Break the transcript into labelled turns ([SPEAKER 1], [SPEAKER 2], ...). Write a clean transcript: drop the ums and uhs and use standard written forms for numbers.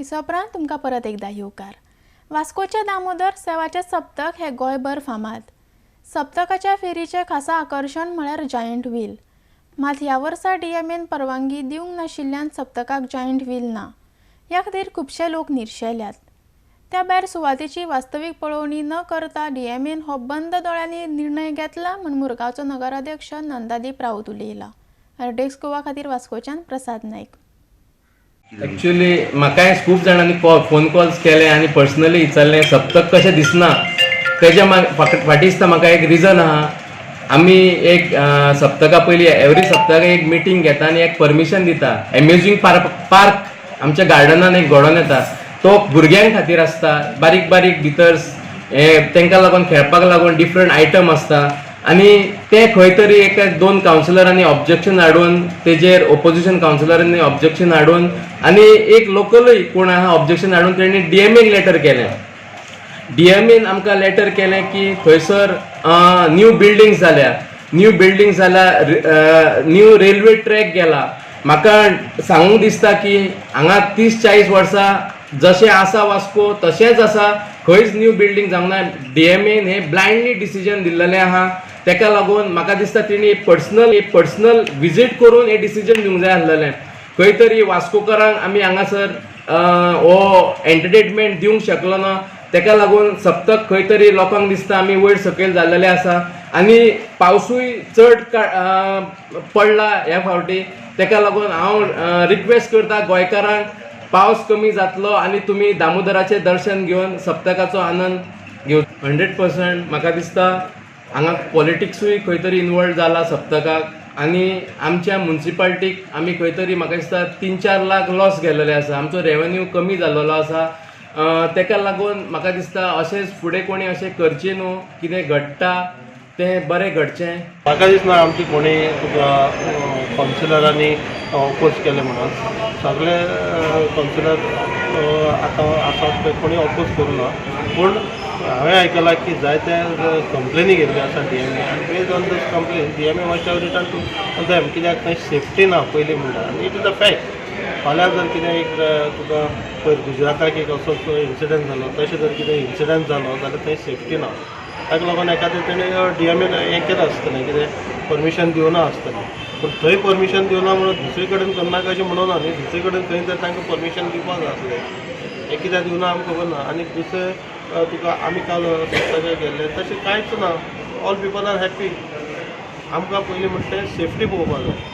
[SPEAKER 1] विसवा तुमकां परत एकदा येवकार. वास्कोचे दामोदर सेवाचे सप्तक हे गोंयभर फामाद. सप्तकाच्या फेरीचें खासा आकर्शण म्हळ्यार जायंट व्हील. मात ह्या वर्सा डीएमएन परवानगी दिवंक नाशिल्ल्यान सप्तकाक जायंट व्हील ना. ह्या खातीर खुबशे लोक निर्शेल्यात. त्या भायर सुवातेची वास्तवीक पळोवणी न करता डीएमएन हो बंद दोळ्यांनी निर्णय घेतला म्हूण मुरगांवचो नगराध्यक्ष नंदादीप राऊत उलयला. डेस्क गोवा खातीर वास्कोच्यान प्रसाद नायक.
[SPEAKER 2] एक्चुअली म्हाकाय खूब जाणांनी फोन कॉल्स केले आनी पर्सनली विचारलें, सप्तक कशें दिसना. तेज्या फाटीं दिसता म्हाका एक रिजन आहा. आमी एक सप्तका पयलीं एवरी सप्तकाक एक मिटींग घेता आनी एक परमिशन दिता. एम्युजींग पार्क पार्क आमच्या गार्डनान एक घडोवन येता. तो भुरग्यां खातीर आसता. बारीक बारीक भितर हे तांकां लागून खेळपाक लागून डिफरंट आयटम आसता आनी ते खंय तरी एक दोन कावन्सिलरांनी ऑब्जेक्शन हाडून, तेजेर ओपोजिशन कावन्सिलरांनी ऑब्जेक्शन हाडून आनी एक लोकलूय कोण आहा ऑब्जेक्शन हाडून तेणी डीएमएक लेटर केलें. डीएमएन आमकां लेटर केलें की थंयसर न्यू बिल्डींग जाल्या, न्यू बिल्डींग जाल्या, न्यू रेल्वे ट्रॅक गेला. म्हाका सांगूंक दिसता की हांगा 30-40 वर्सां जशें आसा वास्को तशेंच आसा. खंयच न्यू बिल्डींग जावंक ना. डीएमएन हे ब्लायंडली डिसिजन दिल्लेलें आहा. तेका लागून म्हाका दिसता तेणी पर्सनल पर्सनल विजीट करून हे डिसिजन दिवंक जाय आसलेलें. खंय तरी वास्कोकरांक आमी हांगासर हो एंटरटेनमेंट दिवंक शकलो ना. तेका लागून सप्तक खंय तरी लोकांक दिसता आमी वयर सकयल जाल्लेले आसा आनी पावसूय चड पडला ह्या फावटी. तेका लागून हांव रिक्वेस्ट करता गोंयकारांक, पावस कमी जातलो आनी तुमी दामोदराचें दर्शन घेवन सप्तकाचो आनंद घेव. 100% म्हाका दिसता हांगा पॉलिटिक्सूय खंय तरी इनवॉल्व जाला सप्तकाक आनी आमच्या मुन्सिपाल्टीक आमी खंय तरी म्हाका दिसता 3-4 लाख लॉस गेल्लेले आसा. आमचो रेवेन्यू कमी जाल्लो आसा. तेका लागून म्हाका दिसता अशेंच फुडें कोणी अशें करचें न्हू. कितें घडटा तें बरें घडचें.
[SPEAKER 3] म्हाका दिसना आमची कोणी तुका कावन्सिलरांनी ओपोज केलें म्हणून. सगळे कावन्सिलर आतां आसात ते कोणी ओपोज करूं ना. पूण हांवें आयकलां की जायते कंप्लेनी गेल्ल्यो आसा डीएमए आनी based on those complain DMA must have written to them, कित्याक थंय सेफ्टी ना पयलीं म्हणटा आनी it is a fact. फाल्यां जर कितें एक तुका पयर गुजराताक एक असोच इन्सिडंट जालो, तशें जर कितें इन्सिडंट जालो जाल्यार थंय सेफ्टी ना. ताका लागून एखादें तेणें डीएमएन हें केलां आसतलें, कितें परमिशन दिवना आसतलें. पूण थंय परमिशन दिवना म्हणून दुसरे कडेन करनाका अशें म्हणूना न्ही. दुसरे कडेन खंय तर तांकां परमिशन दिवपाक जाय आसलें. हें कित्याक दिवना आमकां खबर ना. आनी दुसरें तुका आमी काल सप्तकाक गेल्ले, तशें कांयच ना. All people are happy. आमकां पयलीं म्हणटा तें सेफ्टी पळोवपाक जाय.